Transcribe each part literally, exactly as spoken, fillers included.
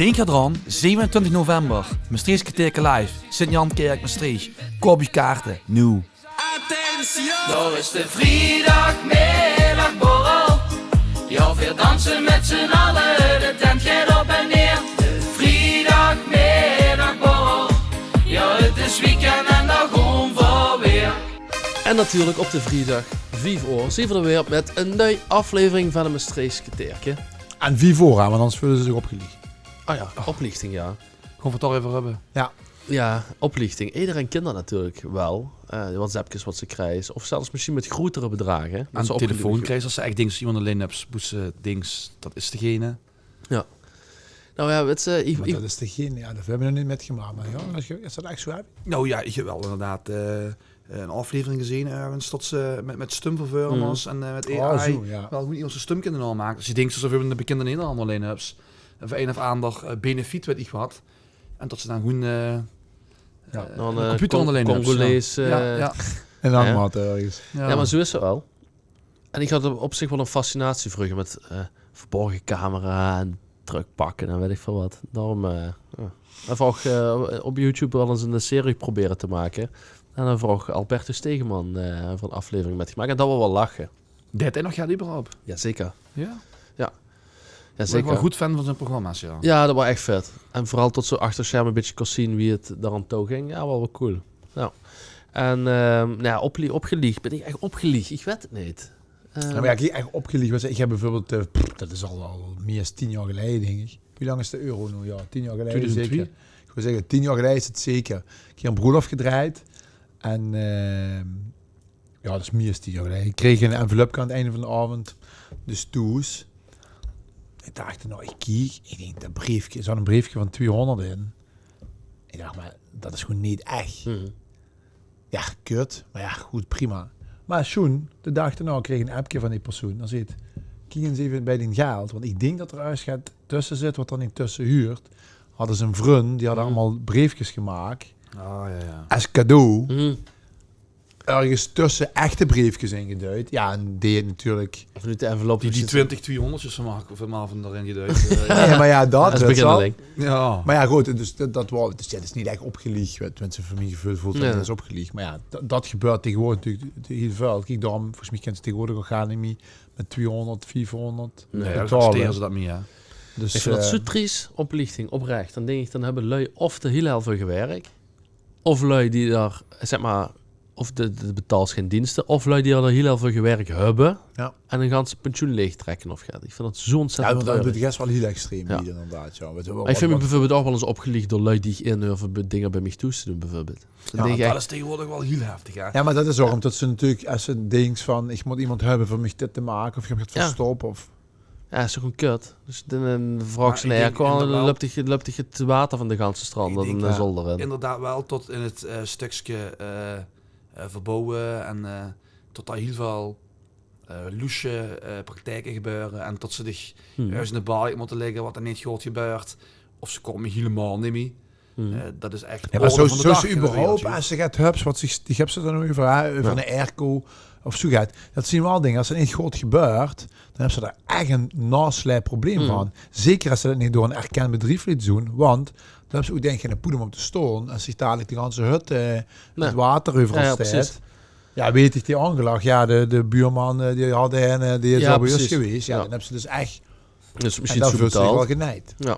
Dink d'raan, zevenentwintig november, Mestreechs Kerteerke live, Sint-Janskèrk, Mestreech. Koup uch kaarte, noe. Attention! Daar is de vrijdagmiddagborrel. Ja, we dansen met z'n allen, de tent gaat op en neer. De vrijdagmiddagborrel. Ja, het is weekend en daar gaan we weer. En natuurlik op de vriedig, vief oor, zien v'r d'r weer mit 'n nuuj aflevering van de Mestreechs Kerteerke. En vief oor, hè, want anders veule ze zich opgeliech. Ah ja, opliechting, ja. Gaon v'r 't dao eve euver höbbe. Ja. Ja, opliechting. Ederein kint dat natuurlik wel. Eh, de WhatsAppkes wat ze kriegs. Of zelfs mesjiens mit groetere bedrage. Dat ze opgeliech kriegs, es ze ech dinks, es iemand allein höbs, boe ze dinks, dat is degene. Ja. Nou ja, wits se, ich, ich... Mer dat is degene, ja, dat höbbe v'r nog neet mitgemaak. Mer ja, is dat ech zoe erg? Nou ja, ich höb wel inderdaad, eh, 'n aflevering gezeen örges, dat ze mit, mit stumvervörmers en, eh, mit A I wel gewoen iemes zien stum kinne naomake. Es se dinks, es se veur 'ne bekinde Nederlander allein höbs, veur ein of aander, eh, benefiet, weit ich wat. En dat ze dan gewoen, eh, 'ne computer allein höbs. Congolees, ja. En dan wat örges. Ja, mer zoe is 't wel. En ich had op, op zich wel 'n fascinatie vreuger mit, eh, verborge camera en trökpakke en weit ich väöl wat. Daorum, eh, ja. En v'r höbbe ouch, eh, op YouTube wel ins 'n serie probere te make. En dao v'r ouch Alberto Stegeman, eh, veur 'n aflevering mitgemaak. En dat waor wel lache. Deit 'r nog get überhaupt? Jazeker. Ja? Ja. Jazeker. Ich waor good fan van zien programma's, ja. Ja, dat waor ech vet. En veural tot se achter scherm e bietje kós zien wie 't dao aan toe góng. Ja, waor wel cool. Ja. En, ehm, nou ja, oplie-, opgeliech. Bin ich ech opgeliech? Ich weit 't neet. Ehm, ja, mer ich ech opgeliech. Wits se, ich höb bieveurbeeld, eh, pff, dat is al, al mie es tien jaor geleie, dink ich. Wie lang is de euro noe? Ja, tien jaor geleie zeker. Twieëdoezend twee? Ich wou zègke, tien jaor geleie is 't zeker. Ich höb 'n broelof gedrejd. En, ehm, ja, dat is mie es tien jaor geleie. Ich kreeg 'n envelopke aan 't einde van d'n aovend. Dus thoes. Ich dach, nou, ich kiek. Ich dink, dat breefke, d'r zaot 'n breefke van twieëhoonderd in. Ich dach, mer dat is gewoen neet ech. Ja, kut. Mer ja, good, prima. Mer sjoen, de daag daonao kreeg ich 'n appke van die persoen. Dae zeet: "Kiek ins eve bie dien geld, want ich dink dat d'r örges get tösse zit wat d'r neet tösse huurt." Hadde zien vrun, die hadde allemaol breefkes gemaak. Oh, ja, ja. Es cadeau. Örges tösse echte breefkes ingeduid. Ja, en dae natuurlik. Of neet de envelop. Die, die twintig twieëhoonderdes van Mark, van Marvin d'rin geduid, eh, ja. Nae, mer ja, dat, dat is wits se wel. Ja. Mer ja, good, dus dat, dat waor, dus ja, dat is neet ech opgeliech. Tenminste, veur mien geveul veult dat neet es opgeliech. Mer ja, dat, dat gebäört taegewoordig natuurlik hiel väöl. Kiek, daorum, volges mich kins se taegewoordig ouch gaar neet mie mit twieëhoonderd, viefhoonderd betaole. Nae, dan acceptere ze dat neet mie, ja. Dus, ich vin dat, eh, zoe tries, opliechting, oprech. Dan dink ich, dan höbbe lui of te hiel, hiel väöl gewirk, of lui die dao, zèk mer, of de, de betaols gein dienste, of lui die al hiel, hiel väöl gewirk höbbe en hun ganse pensioen leegtrèkke of get. Ich vin dat zoe ontzettend treurig. Ja, want dat is wel hiel extreem, inderdaad, ja. Mer ich veul mich bieveurbeeld ouch wel ins opgeliech door lui die ich inhuur veur be-, dinger bie mich thoes te doen, bieveurbeeld. Ja, dat is taegewoordig wel hiel heftig, hè? Ja, mer dat is ouch umtot se natuurlik, es se dinks van, ich mót iemes höbbe veur mich dit te make, of ich höb get verstop, of... Ja, is toch gewoen kut. Dus dan, dan vraogs se 'n airco aan, dan löp dich, löp dich 't water van de ganse strand, dan, eh, zolder in. Inderdaad wel tot in 't, eh, stökske, eh, eh, verbouwe en, eh, tot dao hiel väöl, eh, loesje, eh, praktijke gebäöre en tot ze dich örges in de balk mótte lègke wat d'r neet good gebäört. Of ze kómme hielemaol neet mie. Eh, dat is ech... Ja, mer zoe, zoe überhaupt, es se get höbs, wat zich, die höbs se dan euver, hè, euver 'n airco of zoe get. Dat zien wel dinger, es 't neet good gebäört, dan höbs se dao ech 'n naoslijpprobleem van. Zeker es se dat neet door 'n erkend bedrief leets doen, want dan höbs se ouch, dink ich, geine poedem óm te staon es zich dalik de ganse hut, eh, 't water euveral steit. Ja, weit ich, die óngelach, ja, de, de buurman, eh, die hadde 'ne, eh, die is al bie ós gewees. Ja, dan höbs se dus ech Dus mesjiens zoe betaold. Wel genejd. Ja.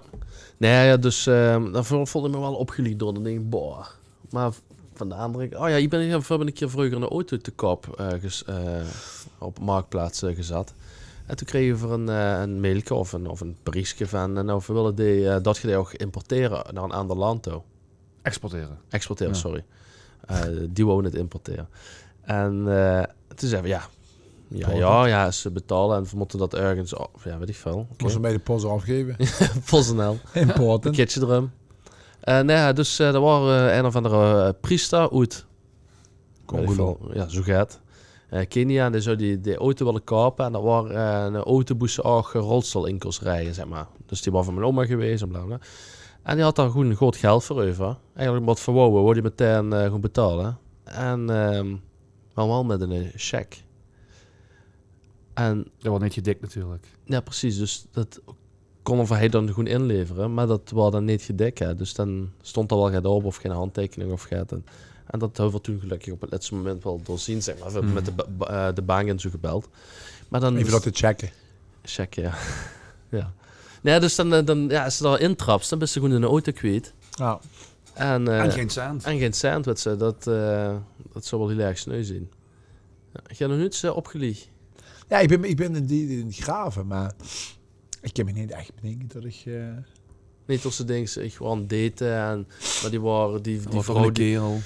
Nae, ja, dus, ehm, dao veul-, veulde ich mich wel opgeliech door. Dan dink ich, boah. Mer van de aander k-, oh ja, ich bin, ich höb, höb 'ne kier vreuger 'n auto te koup, eh, ges-, eh, op Marktplaats, eh, gezat. En toen krege v'r 'n, eh, 'n mailke of 'n, of 'n berichske van, eh, nou, v'r wille die, eh, dat ge die ouch importere nao 'n aander land toe. Exportere. Exportere, sorry. Eh, die wouwe 't importere. En, eh, toen zagte v'r, ja, ja, ja, ja, ze betaole en v'r mótte dat örges, ja, weit ich väöl. Oké. Mós se bie de pos aofgeve. PostNL. Important. Pakketje d'rum. Eh, nae, dus, eh, d'r waor, eh, ein of anger, eh, priester oet Congo. Weit ich väöl. Ja, zoe get. Eh, Kenia, en dae zou die, die auto wille koupe. En dat waor, eh, 'n auto boe se ouch rolstool in kós rije, zèk mer. Dus die waor van mien oma gewees en bla bla. En die had dao gewoen good geld veur euver. Eigelik wat v'r wouwe, wou die metein, eh, gewoen betaole. En, ehm, mer wel mit 'ne, eh, cheque. En dat waor neet gedèk natuurlik. Ja, precies. Dus dat kónne v'r hei dan gewoen inlevere, mer dat waor dan neet gedèk, hè. Dus dan stóng d'r waal get op of gein handteikening of get. En, en dat höbbe v'r toen gelökkig op 't lètste moment waal doorzeen, zeg mer, veur, mèt de ba-, ba-, eh, de bank en zoe gebeld. Mer dan... Eve laote checke. Checke, jao. Jao. Nae, dus dan, eh, dan, jao, es se dao intraps, dan bis se gewoen dien auto kwiet. Jao. En, eh, en gein cent. En gein cent, wèts se. Dat, eh, dat zou waal hiel erg sneu zien. Jao. Höbs se nog noets, eh, opgeliech? Jao, ich bin, ich bin in die, in 't grave, mer ich kin mich neet ech bedinke dat ich, eh... Neet tot se dinks, ich waor aan 't date en, mer die waor, die, die vrouw, die... Jao,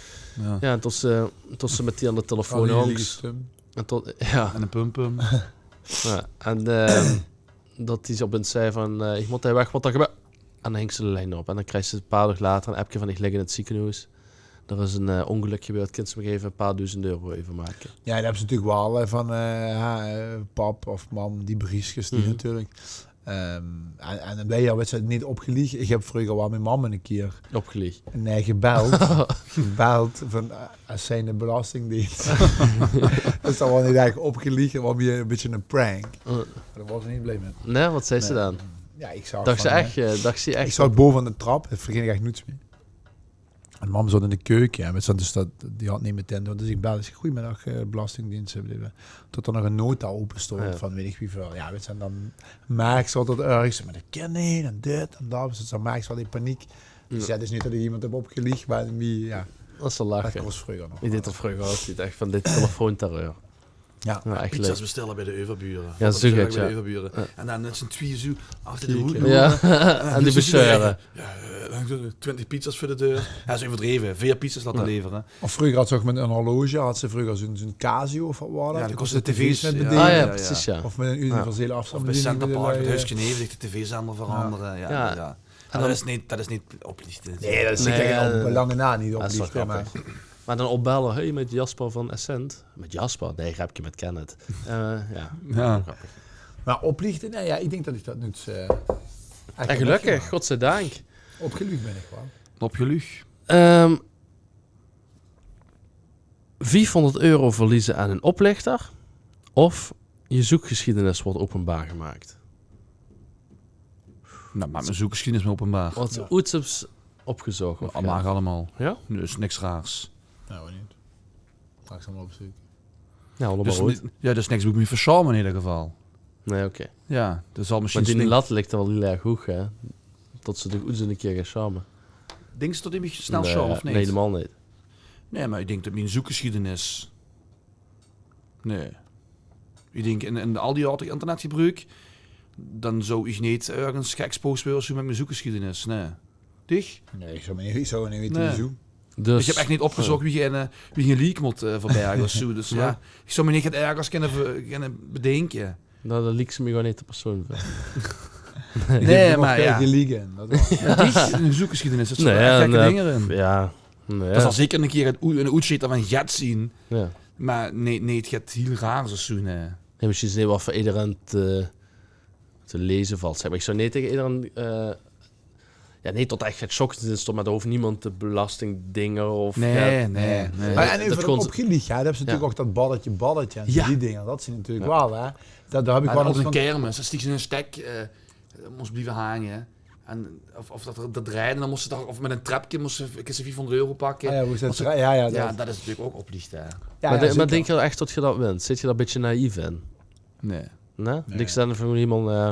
en tot se, tot se mèt die aan de telefoon hóng. En tot, jao. En 'ne pumpum. Jao, en, eh, dat die zoe op 'ns zei van, eh, "Ich mót hei weg, want d'r gebäört." En dan hings se de lien op. En dan kriegs se e paar daag later 'n appke van, "Ich lik in 't ziekenhoes. D'r is 'n, eh, óngelök gebäörd. Kins se mich eve e paar doezend euro euvermake?" Jao, dat höbs se natuurlik waal, eh, van, eh, ha, eh, pap of mam die beriechkes die natuurlik. Ehm, en, en dan bön se, wèts se, neet opgeliech. Ich höb vreuger waal mien mam 'ne kier... Opgeliech? Nae, gebeld. Gebeld van, eh, es zijnde belastingdeens. Dat is dan waal neet ech opgeliech, dat waor mie e bietje 'ne prank. Mer dao waor ze neet blie mèt. Nae, wat zei ze dan? Jao, ich zag... Dach ze ech, eh, dach ze ech... Ich zaot bove aan de trap, dat vergeet ich ech noets mie. En mam zaot in de keuke, jao, wèts se, dus dat, die had neet metein door. Dus ich bel, ich zeg: "Goeiemiddag, eh, belastingdeens, eh, blablabla." Tot d'r nog 'n nota ope stóng van weit ich wieväöl. Jao, wèts se, en dan merks se dat örges, mer dat kin neet, en dit en dat. Dus dan merks se al die paniek. Dus jao, 't is neet dat ich iemes höb opgeliech, mer wie, jao. Dat is waal lache. Dat waor vreuger nog. Ich deeg dat vreuger ouch neet, ech van dit telefoonterreur. Jao. Jao, ech leuk. Pizza's bestelle bij de euverbure. Jao, zoe get, jao. En dan mèt z'n twieë zoe achter de hood loere. Jao. En die besjeure. Jao, eh, dan zoe twintig pizza's veur de deur. Jao, is euverdreve. Veer pizza's laote levere. Of vreuger had ze ouch mèt 'n horloge, had ze vreuger zoe'n, zoe'n Casio of wat waor dat? Jao, dao kós ze de tv's mèt bediene. Ah jao, precies, jao. Of mèt 'n universele aafstandbediening. Of bij Center Parcs, 't huuske neve zich, de tv-zender verandere. Jao, jao. En dat is neet, dat is neet oplichte. Nae, dat is zeker op lange na neet oplichte, mer... Mer dan opbelle, "Hey, mèt Jasper van Essent." Mèt Jasper? Nae, grepke, mèt Kenneth. Eh, jao. Jao. Grappig. Mer oplichte, nae, jao, ich dink dat ich dat noets, eh... En gelökkig, godzijdank. Opgeluch bön ich waal. Opgeluch. Ehm, viefhónderd euro verlieze aan 'nen oplichter of je zoekgeschiedenis wordt openbaar gemaakt? Noe, maak mien zoekgeschiedenis mer openbaar. Wat se oets höbs opgezoch, of... Jao, maag allemaol. Jao? Nae, is niks raars. Jao, waor neet. Maak ze allemaol op zeuk. Jao, allemaol oets. Jao, dat is niks boe ich mich veur sjaam in eder geval. Nae, oké. Jao, dat zal mesjiens... Mer die lat lik d'r waal hiel erg hoeg, hè? Tot se dich oets 'ne kier geis sjaame. Dinks se tot ich mich snel sjaam, of neet? Nae, hielemaol neet. Nae, mer ich dink tot mien zoekgeschiedenis... Nae. Ich dink, in, in al die jaore dat ich internet gebruuk, dan zou ich neet örges geëxposed waere of zoe mèt mien zoekgeschiedenis. Nae. Dich? Nae, ich zou neet, ich zou neet weite wiezoe. Dus ich höb ech neet opgezoch wie gein, eh, wie gein liek mót, eh, verberge of zoe. Dus jao, ich zou mich neet get ergers kinne ver-, kinne bedinke. Noe, dan lieks se mich gewoen neet de persoon veur. Nae, mer jao. Dich, in de zoekgeschiedenis, dat zeen ech gekke dinger in. Jao, nae. Dat zal zeker 'ne kier 'ne oe-, 'ne oetsjieter van get zien. Jao. Mer neet, neet get hiel raars of zoe, nae. Nae, mesjiens neet wat veur ederein te, te leze valt. Zeg mer, ich zou neet tege ederein, eh, jao, neet tot ech get sjokkendes is, mer dao hoof niemes de belastingdinger of... Nae, nae, nae. Mer en euver opgeliech, jao, dan höbs se natuurlik ouch dat balletje, balletje en die dinger. Dat zien natuurlik waal, hè. Dat, dao höb ich waal ins... Op 'n kermis, es die in 'n stek, eh, mós blieve hange. En of, of dat, dat drejde, dan mós se toch, of mèt 'n trepke mós se, kins se viefhónderd euro pakke. Ah jao, jao, dat is natuurlik ouch oplichte, hè. Jao, mer dink geer ech tot geer dat wint? Zit geer dao e bietje naïef in? Nae. Nae? Nae. Dinks se dan van hielemaol, eh...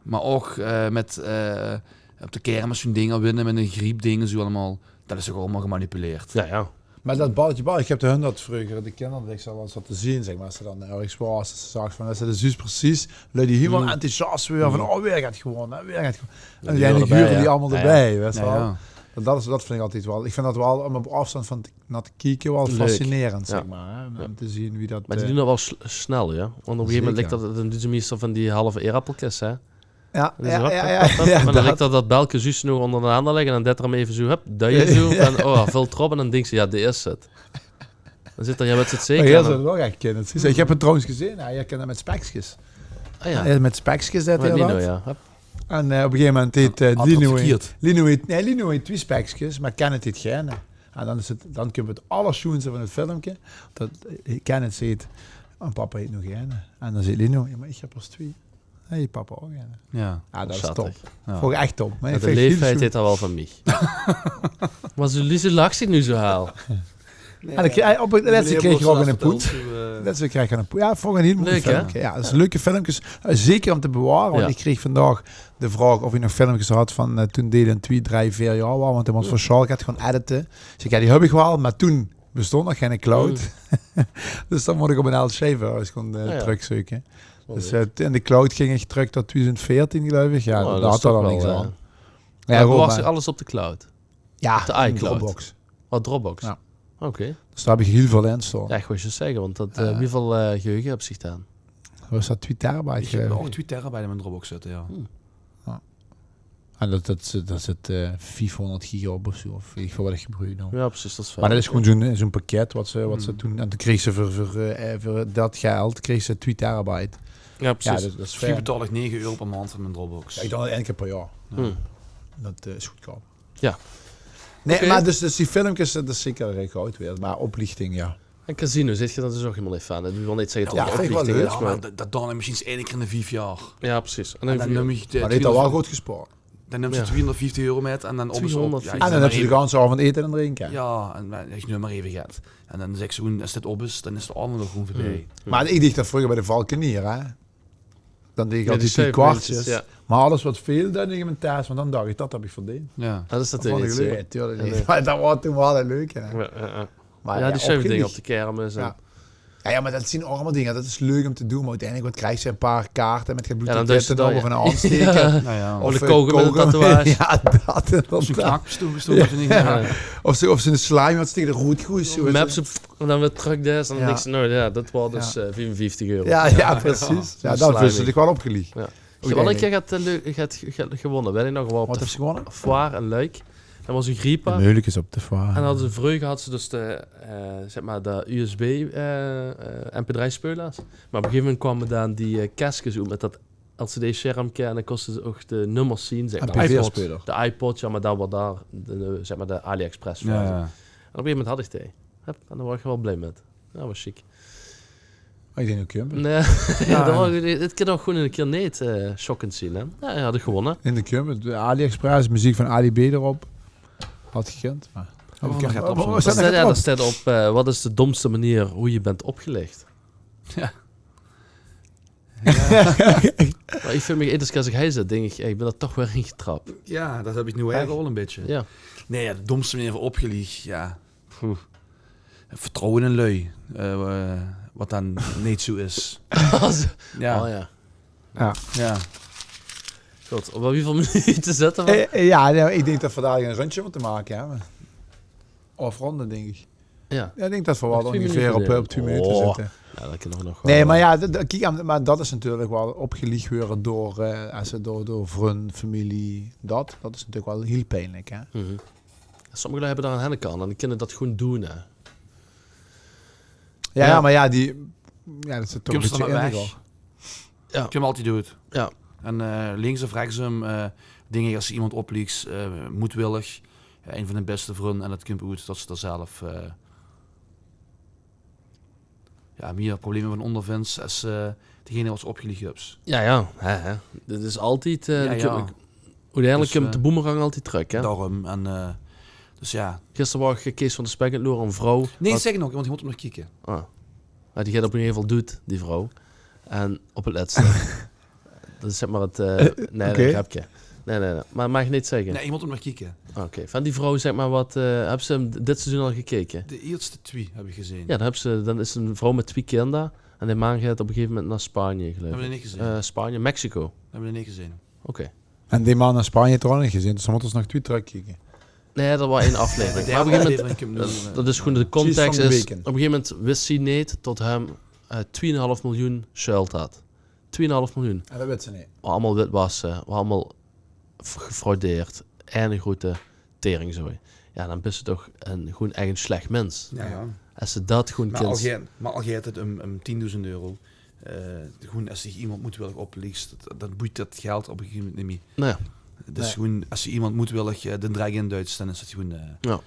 Mer ouch, eh, mèt, eh, op de kermis zoe'n dinger winne, mèt 'n griepding en zoe allemaol. Dat is toch allemaol gemanipuleerd? Jao, jao. Mer dat balletje bal, ich höb de hun dat vreuger, de kinder, dat ich ze waal ins zat te zeen, zeg mer, es ze dan örges waore, es ze zag van, es ze de zuus precies, lui die hielemaol enthousiast waere van: "Oh, weer get gewonne, hè, weer get gewonne." En die huurde die allemaol d'rbie, wèts se waal. Dat, dat is, dat vind ich altied waal, ich vind dat waal, um op aafstand van te, nao te kieke, waal fascinerend, zeg mer, hè, um te zeen wie dat... Mer die doen dat waal snel, jao. Want op e gegeve moment lik dat, dan doen ze meistal van die halve eerappelkes, hè. Jao, jao, jao. En dan lik dat, dat belke zuus nog ónger de aander ligke en dan deit 'r 'm eve zoe, hup, duie zoe. En, oh, vèlt 'r op en dan dinks se, jao, dit is 't. Dan zit 'r, jao, wèts se 't zeker? Mer jao, dat is waal ech kinne. Ich höb 'm trouwens gezeen, hè. Jao, ich kin dat mèt spekskes. Ah, jao. Jao, mèt spekskes deit 'r dat. Jao, hup. En, eh, op e gegeve moment heet, eh, Lino, Lino heet, nae, Lino heet twie spekskes, mer Kenneth heet geine. En dan is 't, dan kump 't allersjoenste van 't filmke, dat, eh, Kenneth zeet: "En papa heet nog geine." En dan zeet Lino: "Jao, mer ich höb pas twie." Hey, papa ouch, ja. Ja, dat is top. Vónj ich ech top. Mer de leeftied haet dat waal van mich. Mer zoe, Lise lach zich noe zoe hel. En ich, op 't lèste kreeg ich ouch 'ne poen. Lèste kreeg ich 'ne poen. Ja, vónj ich 'n hiel moei filmke. Ja, dat is leuke filmkes. Eh, zeker óm te beware, want ich kreeg vandaag de vraog of ich nog filmkes had van, eh, toen Dylan twie, drie, veer jaor waor, want hae mós veur sjaol get gaon edite. Dus ich, ja, die höb ich waal, mer toen bestóng nog geine cloud. Dus dan mós ich op 'n L C verhuis gaon, eh, trökzeuke. Dus, eh, in de cloud ging ich trök tot twieëdoezend veertien, geluif ich. Ja, dat had d'r al niks aan. Ja, bewaars se alles op de cloud? Ja, de iCloud. Dropbox. Oh, Dropbox. Ja. Oké. Dus dao höb ich hiel väöl in staon. Ja, ich wól zjus zègke, want dat, eh, wieväöl, eh, geheuge höbs se dan? Waat is dat, twie terabyte? Ich höb ouch twie terabyte in mien Dropbox zitte, ja. Ja. En dat, dat, dat zit, eh, viefhóngerd giga op of zoe, of weit ich väöl waat ich gebroek noe. Ja, precies, dat is väöl. Mer dat is gewoen zoe'n, zoe'n pakket waat ze, waat ze toen, en toen kreeg ze veur, veur, eh, veur dat geld kreeg ze twie terabyte. Ja, precies. Ja, dat, dat is fijn. Betaol ich nege euro per maond veur mien Dropbox. Ja, ich doon dat eine kier per jaor. Ja. Dat, eh, is goodkoup. Ja. Nae, mer dus, dus die filmkes, dat is zeker goud waerd. Mer oplichting, ja. En casino, zeet geer dat dus ouch hielemaol neet van? Ich wól neet zègke dat 't oplichting is, mer dat, dat doon ich mesjiens eine kier in de vief jaor. Ja, precies. En dan, dan num ich de... Mer die haet al waal good gespaard. Dan nums se twiehóngerdvieftig euro mit en dan op is op. Ja, ich num mer effe de ganse aovend ete en drinke. Ja, en, eh, ich num mer effe get. En dan zèk ich zoe, es dit op is, dan is de aovend ouch gewoen veurbij. Mer ich deeg dat vreuger bie de Valkenier, hè. Dan deeg ich altied die kwartjes. Mer alles waat väöl, dan deeg ich mien tas, want dan dach ich, dat höb ich verdeend. Ja. Dat is natuurlik leuk, hè. Mer dat waor toen waal leuk, hè. Ja, ja, ja. Mer ja, die sjuive dinger op de kermis en... Ja, ja, mer dat zeen allemaol dinger. Dat is leuk óm te doon, mer oeteindelik, waat kriegs se? 'n Paar kaarte mit get bloodtickets d'rop of 'n aansteker. Ja, ja. Of 'n kauwgom mit 'n tatoeage. Ja, dat inderdaad. Zoe'n knakpistool, zoe van die dinger. Of zoe, of zoe'n slime waat se taenge de roet goejs, zoe. Maps op, en dan weer trök dao, en dan dinks se, noe ja, dat waor dus, eh, viefenvieftig euro. Ja, ja, precies. Ja, dan veulste dich waal opgeliech. Ja. Ich höb waal 'ne kier get, eh, leuk, get, get gewónne. Weit ich nog waal, op de Foire in Luik. Dat waor 'n griepart. De meulekes op de Foire. En dan hadde ze, vreuger hadde ze dus de, eh, zèk mer, de U S B, eh, eh, M P drie-speulers. Mer op e gegeve moment kaome dan die, eh, keskes oet mit dat L C D-sjermke en dan kóste ze ouch de nummers zeen, zèk mer. M P veer-speuler. De iPod, ja, mer dat waor dao de, zèk mer, de AliExpress-versie. Ja, ja. En op e gegeve moment had ich die. Hup, en dao waor ich waal blie mit. Ja, waor sjiek. Mer ich dink ouch, hè. Nae, ja, dat waor, dit kin ouch gewoen 'ne kier neet, eh, sjokkend zeen, hè. Ja, ja, had ich gewónne. In de Cumbe, de AliExpress, meziek van Ali B d'rop. Had gekund, mer... Oh, ja, dao steit op, eh, waat is de domste meneer wie geer zeet opgeliech? Ja. Mer ich vin mich, eder kier es ich hie zit, dink ich, hey, ich bin d'r toch weer in getrap. Ja, dat höb ich noe eigelik al e bietje. Ja. Nae, ja, de domste meneer veur opgeliech, ja. Vertrouwe in lui, eh, waat dan neet zoe is. Ja. Oh ja. Ja. Ja. God, op wieväöl minute zitte v'r? Eh, eh, ja, nae, ich dink dat v'r dao 'n rundsje mótte make, hè. Aafrónde, dink ich. Ja. Ja, ich dink dat v'r waal óngevieër op, op twie minute zitte. Ja, dat kin nog, nog waal. Nae, mer ja, dat, dat, kiek, mer dat is natuurlik waal opgeliech waere door, eh, es se door, door vrun, femilie, dat, dat is natuurlik waal hiel pijnlik, hè. Sommige lui höbbe dao 'n henneke aan en die kinne dat gewoen doon, hè. Ja, ja, mer ja, die, ja, dat is toch e bietje innig, huur. Ja. Kump altied oet. Ja. En, eh, links of rechtsum, eh, dink ich, es se emes opliechs, eh, moedwillig, ja, ein van de bèste vrun, en dat kump oet dat se d'r zelf, eh, ja, mieër probleme van óngervinds es, eh, degene waat se opgeliech höbs. Ja, ja, hè, hè. Dat is altied, eh, ja, ja. Oeteindelik kump de boemerang altied trök, hè. Daorum, en, eh, dus ja. Gister waor ich Kees van de Spek aan 't loere, 'n vrouw. Nae, zèk nog, want ich mót 'm nog kieke. Ah. Ja, die geit op e gegeve moment doed, die vrouw. En op 't lètste. Dat is, zèk mer, 't, eh, nae, oké. 'n Grepke. Nae, nae, nae. Mer maag ich neet zègke. Nae, ich mót 'm nog kieke. Oké. Van die vrouw, zèk mer, waat, eh, höbs se 'm dit seizoen al gekeke? De ierste twie höb ich gezeen. Ja, dan höbs se, dan is 't 'n vrouw mit twie kinder. En de man geit op e gegeve moment nao Spanje, geluif ich. Höb ich neet gezeen. Eh, Spanje, Mexico. Höb ich neet gezeen. Oké. En die man in Spanje haet 'r ouch neet gezeen, dus dan mótte v'r nog twie trökkieke. Nae, dat waor ein aaflevering. Mer op e gegeve moment, dat is gewoen de context, is, op e gegeve moment wis zie neet tot hae, eh, twieënhalf miljoen sjöld had. Twieënhalf miljoen. En dat wit ze neet. Waor allemaol witwasse, waor allemaol gefraudeerd. Eine groete teringzooi. Ja, dan bis se toch 'n, gewoen ech 'n slech mins. Ja, ja. Es se dat gewoen kins. Mer al geit 't um, um tiendoezend euro. Eh, gewoen, es dich emes moedwillig opliechs, dat, dat boeit dat geld op e gegeve moment neet mie. Nae. Dus gewoen, es se emes moedwillig, eh, d'n drek induits, dan is dat gewoen, eh,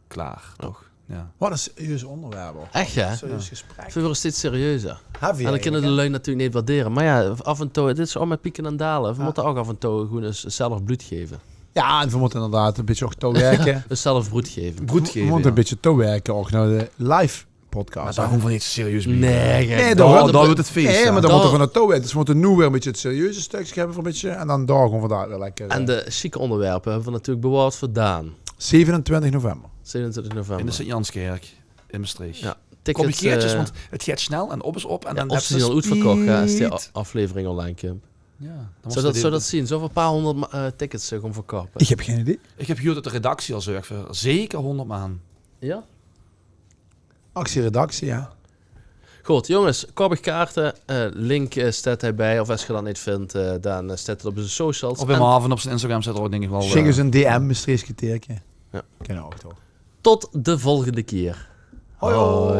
klaor, toch? Wat een serieus onderwerp, hoor. Ech, hè? Serieus gesprek. Veer weure steeds serieuzer. En dat kinne de lui natuurlik neet waardere. Mer jao, aaf en touw, dit is allemaol mèt pieke en daole. Veer mótte ouch aaf en touw gewoen ins zelf bloed geve. Jao, en veer mótte inderdaad e bietje ouch touwwerke. Ins zelf bloed geve. Veer mótte e bietje touwwerke ouch nao de live podcast. Mer dao gaon veer neet serieus blieve. Nae, dao weurt 't fees. Nae, mer dao mótte veer nao touwwerke. Dus veer mótte noe weer e bietje 't serieuze stökske höbbe veur e bietje. En dan dao gaon veer dao weer lekker. En de sjieke onderwerpe höbbe veer natuurlik bewaard veur Daan. Zevenentwintig november. Zevenentwintig november. In de Sint-Janskèrk in Mestreech. Jao, tickets, koup die kaertjes, want 't geit snel en op is op. En dan of ze zien al oetverkoch, hè, es die aflevering online kump. Jao, dan mós ze dat zien. Zóvväöl paar hóngerd tickets gewoen verkoupe. Ich höb gein idee. Ich höb gehuurd dat de redactie al zörg veur zeker hóngerd maan. Jao? Actie redactie, jao. Good, jónges, koup uch kaarte. Link steit hie bij. Of es geer dat neet vindj, dan steit 't op de socials. Of bij Marvin op zien Instagram steit 'r ouch, dink ich waal. Sjik ós 'n D M, Mestreechs Kerteerke. Jao. Kinne ouch, toch? Tot de volgende kier. Hoi, hoi.